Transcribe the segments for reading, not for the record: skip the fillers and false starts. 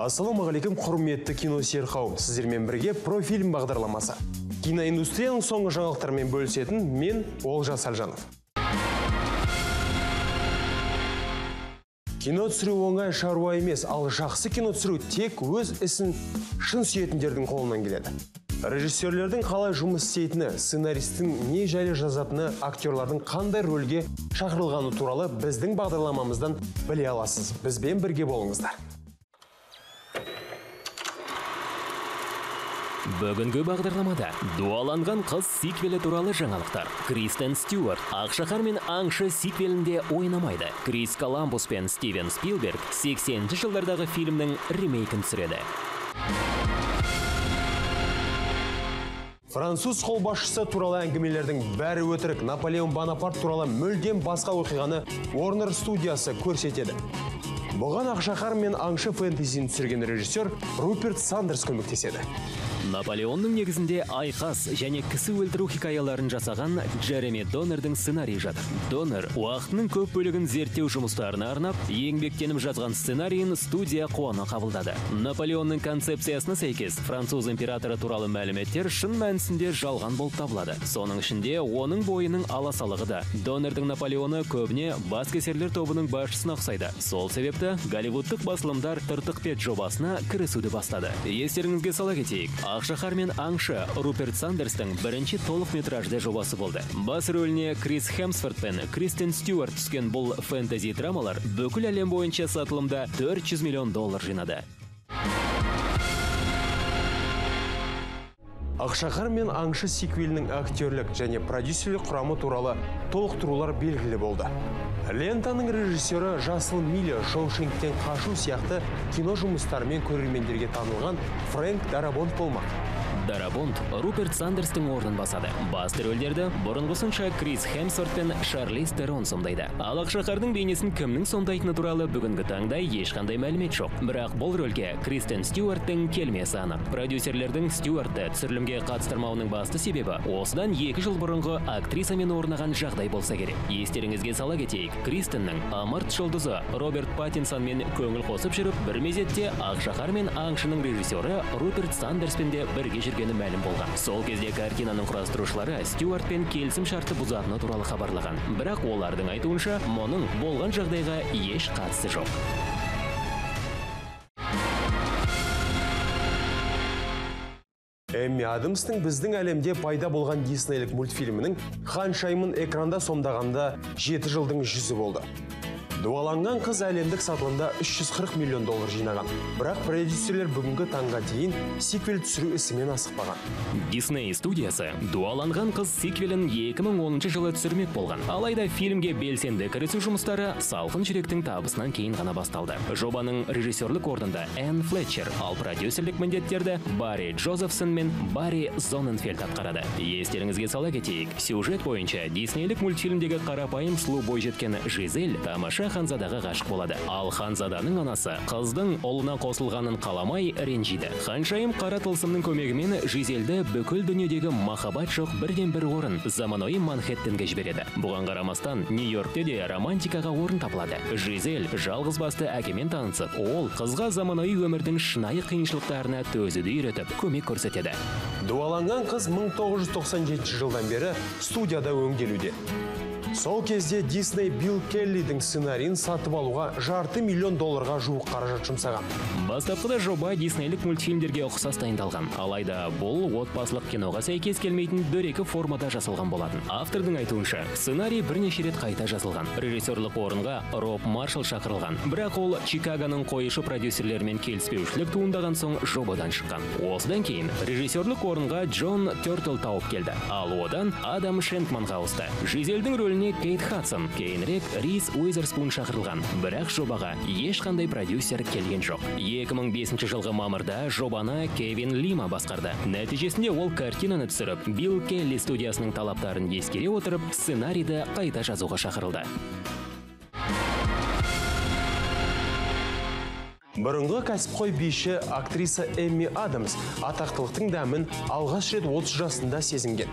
Ассалаумағалейкум, құрметті киносүйер қауым. Сіздермен бірге Профильм бағдарламасы. Киноиндустрияның соңғы жаңалықтарымен бөлісетін мен Олжас Әлжанов. Кино түсіру оңай шаруа емес, ал жақсы кино түсіру тек өз ісін шын сүйетіндердің қолынан келеді. Режиссерлердің қалай жұмыс істейтіні, сценаристің не жайлы жазатыны, актерлардың қандай рөлге шақырылғаны туралы біздің бағдарламамыздан біле аласыз. Бізбен бірге болыңыздар. Бүгінгі бағдарламада дуаланған қыз сиквелі туралы жаңалықтар. Кристен Стюарт Ақшақар мен Аңшы сиквелінде ойнамайды. Крис Коламбус пен Стивен Спилберг 80-ші жылдардағы фильмнің ремейкін түсіреді. Француз қолбасшысы туралы әңгімелердің бәрі өтірік. Наполеон Бонапарт туралы мүлдем басқа оқиғаны Warner студиясы көрсетеді. Бұған Ақшақар мен Аңшы фэнтезиін түсірген режиссер Руперт Сандерс көмектеседі. Наполеонның негізінде айқас және кісі өлтіру хикаяларын жасаған Джереми Доннердің сценарийі жатыр. Доннер уақытының көп бөлігін зерттеу жұмыстарына арнап, еңбектеніп жазған сценарийін студия қуана қабылдады. Наполеонның концепциясына сәйкес, француз императоры туралы мәліметтер шын мәнісінде жалған болып табылады. Соның ішінде оның бойының аласалығы да. Доннердің Наполеоны көбіне баскесерлер тобының басшысына ұқсайды. Сол себепті голливудтық басылымдар тыртық бет жобасына кірісуді бастады. Естеріңізге сала кетейік, Ақшақар мен Аңшы Руперт Сандерстің бірінші толық метражды жобасы болды. Бас рөліне Крис Хемсворт пен Кристен Стюарт түскен бұл фэнтези драмалар бүкіл әлем бойынша сатылымда 400 миллион доллар жинады. Ақшақар мен Аңшы сиквелінің актерлік және продюсерлік құрамы туралы толықтырулар белгілі болды. Лентаның режиссері Жасыл миля, Шоушенктен қашу сияқты кино жұмыстарымен көрермендерге танылған Фрэнк Дарабонт болмақ. Дарабонт Руперт Сандерстің орнын басады. Басты рөлдерді бұрынғысынша Крис Хемсворт пен Шарлиз Терон сомдайды. Ал Ақшақардың бейнесін кімнің сомдайтыны туралы бүгінгі таңда ешқандай мәлімет жоқ. Бірақ бұл рөлге Кристен Стюарттың келмесі анық. Продюсерлердің Стюартты түсірілімге қатыстырмауының басты себебі осыдан 2 жыл бұрынғы актрисамен орнаған жағдай болса керек. Естеріңізге сала кетейік, Кристеннің ымырт жұлдызы Роберт Паттинсонмен көңіл қосып жүріп, бір мезетте Ақшақар мен Аңшының режиссері Руперт Сандерспен де бірге жүргені мәлім болған. Сол кезде картинаның құрастырушылары Стюартпен келісім шартты бұзатыны туралы хабарлаған. Бірақ олардың айтуынша, мұның болған жағдайға еш қатысы жоқ. Эмми Адамстың біздің әлемде пайда болған Диснейлік мультфильмінің Ханшайымын экранда сомдағанда 7 жылдың жүзі болды. Дуаланған қыз әлемдік сатылымда 340 миллион доллар жинаған. Бірақ продюсерлер бүгінгі таңға дейін сиквел түсіру ісімен асықпаған. Дисней студиясы Дуаланған қыз сиквелін 2010 жылы түсірмек болған. Алайда фильмге белсенді кірісу жұмыстары Салқын жүректің табысынан кейін ғана басталды. Жобаның режиссерлік орнында Энн Флетчер, ал продюсерлік міндеттерді Барри Джозефсон мен Барри Зоненфельд атқарады. Естеріңізге сала кетейік, сюжет бойынша Диснейлік мультфильмдегі қарапайым сұлу бойжеткен Жизель тамаша ханзадаға ғашық болады. Ал ханзаданың анасы қыздың ұлына қосылғанын қаламай ренжиді. Ханшайым қара тылсымның көмегімен Жизельді бүкіл дүниедегі махаббат жоқ бірден бір орын заманауи Манхэттенге жібереді. Бұған қарамастан Нью-Йоркте де романтикаға орын табылады. Жизель жалғыз басты әкемен танысып, ол қызға заманауи өмірдің шынайы қиыншылықтарына төзуді үйретіп, көмек көрсетеді. Дуаланған қыз 1997 жылдан бері студияда өңделуде. Сол кезде Дисней Билл Келлидің сценарийін сатып алуға 0,5 миллион долларға жуық қаражат жұмсаған. Бастапқыда жоба Диснейлік мультфильмдерге ұқсас дайындалған. Алайда бұл отбасылық киноға сәйкес келмейтін дөрекі формада жасалған болатын. Автордың айтуынша, сценарий бірнеше рет қайта жазылған. Режиссерлік орынға Роб Маршалл шақырылған. Бірақ ол Чикагоның қоюшы продюсерлерімен келіспеушілік туындаған соң жобадан шыққан. Осыдан кейін режиссерлік орынға Джон Тёртлтауп келді. Ал одан Адам Шенкманға ауысты. Жизельдің рөліне Кейт Хадсон, кейінірек Рис Уизерспун шақырылған. Бірақ жобаға ешқандай продюсер келген жоқ. 2005 жылғы мамырда жобаны Кевин Лима басқарды. Нәтижесінде ол картинаны түсіріп, Билл Келли студиясының талаптарын ескере отырып, сценарийді қайта жазуға шақырылды. Бұрынғы кәсіпқой биші актриса Эми Адамс атақтылықтың дәмін алғаш рет 30 жасында сезінген.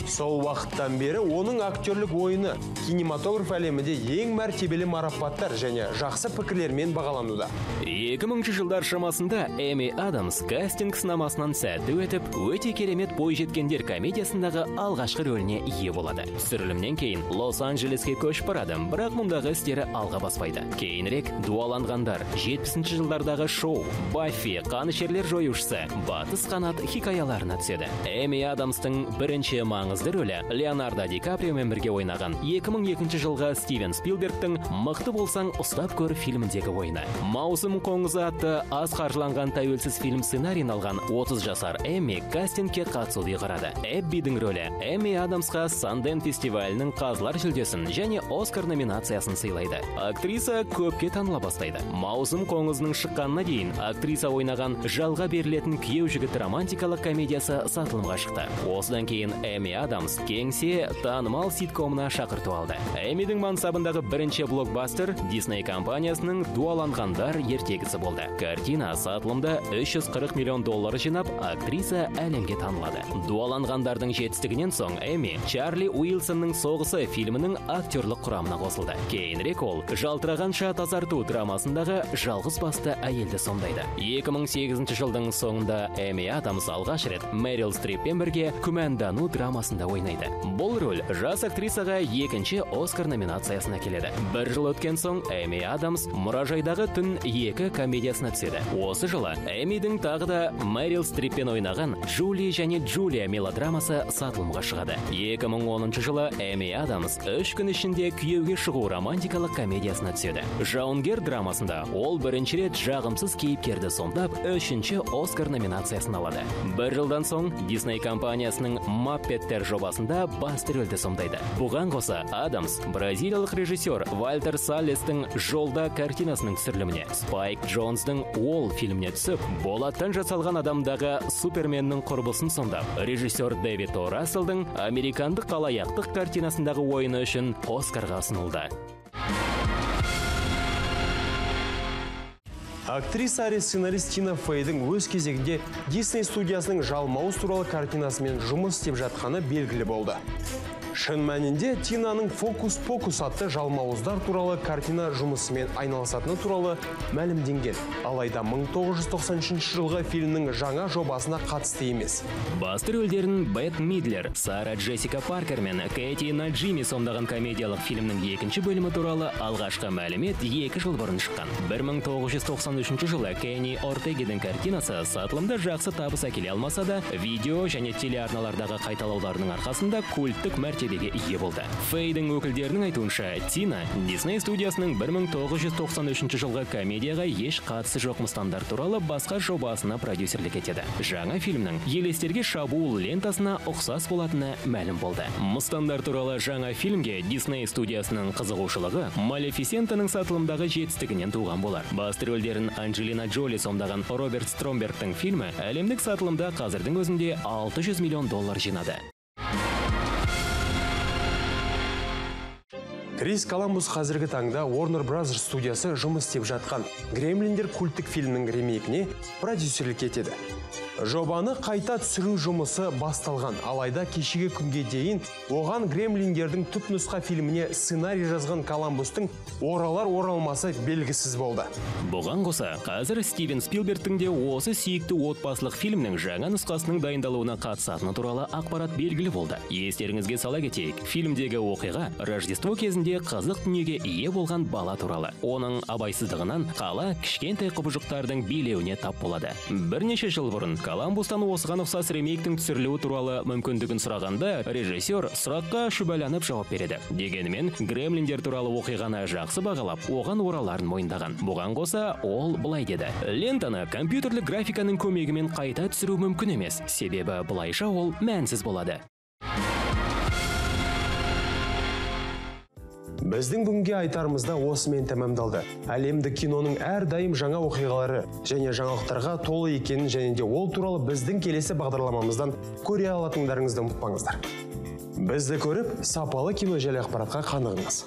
Сол уақыттан бері оның актерлік ойыны кинематограф әлемінде ең мәртебелі марапаттар және жақсы пікірлермен бағалануда. 2000 жылдар шамасында Эми Адамс кастинг сынамасынан сәтті өтіп, өте керемет бойжеткендер комедиясындағы алғашқы рөліне ие болады. Түсірілімнен кейін Лос-Анджелеске көшіп барады, бірақ мұндағы істері алға баспайды. Кейінірек дуаланғандар, 70 жылдардағы шоу, Баффи, қанішерлер жоюшысы, Батыс қанат хикаяларына түседі. Эми Адамстың бірінші маңызды рөлі Леонардо Ди Каприомен бірге ойнаған 2002 жылғы Стивен Спилбергтің «Мықты болсаң ұстап көр» фильміндегі ойыны. Маусым қоңызы атты аз қаржыланған тәуелсіз фильм сценарийін алған 30 жасар Эми кастингке қатысуды ұйғарады. Эббидің рөлі Эми Адамсқа Санден фестивалінің қазылар жүлдесін және Оскар номинациясын сыйлайды. Актриса көпке таныла бастайды. Маусым қоңызының шыққанына дейін актриса ойнаған жалға берілетін күйеу жігіт романтикалық комедиясы сатылымға шықты. Осыдан кейін Эми Адамс кеңсе танымал ситкомына шақырту алды. Эмидің мансабындағы бірінші блокбастер Disney компаниясының дуаланғандар ертегісі болды. Картина сатылымда 340 миллион доллар жинап, актриса әлемге танылады. Дуаланғандардың жетістігінен соң Эми Чарли Уилсонның соғысы фильмінің актерлік құрамына қосылды. Кейінірек ол Жалтырағанша тазарту драмасындағы жалғыз басты әйелді сомдайды. 2008 жылдың соңында Эми Адамс алғаш рет Мэрил Стриппен бірге Күмәндану драмасында ойнайды. Бұл рөл жас актрисаға екінші Оскар номинациясына келеді. Бір жыл өткен соң Эми Адамс Мұражайдағы түн 2 комедиясына түседі. Осы жылы Эмидің тағы да Мэрил Стриппен ойнаған Джули және Джулия мелодрамасы сатылымға шығады. 2010 жылы Эми Адамс 3 күн ішінде күйеуге шығу романтикалық комедиясына түседі. Жауынгер драмасында ол бірінші рет жағымсыз кейіпкерді сомдап, үшінші Оскар номинациясын алады. Бір жылдан соң Disney компаниясының Маппеттер жобасында басты рөлді сомдайды. Бұған қоса Адамс бразилиялық режиссер Вальтер Саллестің Жолда картинасының түсіріліміне, Спайк Джонстың Уолл фильміне түсіп, болаттан жасалған адамдағы Суперменнің құрбысын сомдап, режиссер Дэвид О. Расселдың американдық алаяқтық картинасындағы ойыны үшін Оскарға ұсынылды. Актриса әрі сценарист Тина Фейдің өз кезегінде Disney студиясының жалмауыз туралы картинасымен жұмыс істеп жатқаны белгілі болды. Шын мәнінде Тинаның «Фокус-покус» атты жалмауыздар туралы картина жұмысымен айналысатыны туралы мәлімденген. Алайда 1993 жылғы фильмнің жаңа жобасына қатысты емес. Басты рөлдерін Бет Мидлер, Сара Джессика Паркер мен Кэти Наджими сомдаған комедиялық фильмнің екінші бөлімі туралы алғашқы мәлімет 2 жыл бұрын шыққан. 1993 жылы Кенни Ортегидің картинасы сатылымда жақсы табыс әкеле алмаса да, видео және телеарналардағы қайталауларының арқасында культтік мәртебеге ие болды. Фейдің өкілдерінің айтуынша, Тина Disney студиясының 1993 жылғы комедияға еш қатысы жоқ мыстандар туралы басқа жобасына продюсерлік етеді. Жаңа фильмнің елестерге шабуыл лентасына ұқсас болатыны мәлім болды. Мыстандар туралы жаңа фильмге Disney студиясының қызығушылығы Малефисентаның сатылымдағы жетістігінен туған болар. Басты рөлдерін Анджелина Джоли сомдаған Роберт Стромбергтің фильмі әлемдік сатылымда қазірдің өзінде 600 миллион доллар жинады. Крис Коламбус қазіргі таңда Warner Brothers студиясы жұмыс істеп жатқан Гремлиндер культтік фильмнің ремейкіне продюсерлік етеді. Жобаны қайта түсіру жұмысы басталған, алайда кешегі күнге дейін оған Гремлиндердің түпнұсқа фильміне сценарий жазған Коламбустың оралар оралмасы белгісіз болды. Бұған қоса, қазір Стивен Спилбергтің де осы сүйікті отбасылық фильмнің жаңа нұсқасының дайындалуына қатысатыны туралы ақпарат белгілі болды. Естеріңізге сала кетейік, фильмдегі оқиға Рождество кезінде қызық дүниеге ие болған бала туралы. Оның абайсыздығынан қала кішкентай құбыжықтардың билеуіне тап болады. Бірнеше жыл бұрын Коламбустан осыған ұқсас ремейктің түсірілуі туралы мүмкіндігін сұрағанда, режиссер сұраққа шүбәланып жауап береді. Дегенімен, Гремлиндер туралы оқиғаны жақсы бағалап, оған ораларын мойындаған. Бұған қоса, ол былай деді: «Лентаны компьютерлік графиканың көмегімен қайта түсіру мүмкін емес, себебі былайша ол мәнсіз болады». Біздің бүгінгі айтарымыз да осымен тәмамдалды. Әлемдік киноның әрдайым жаңа оқиғалары және жаңалықтарға толы екенін және де ол туралы біздің келесі бағдарламамыздан көре алатындарыңызды ұмытпаңыздар. Бізді көріп, сапалы кино жайлы ақпаратқа қанығыңыз.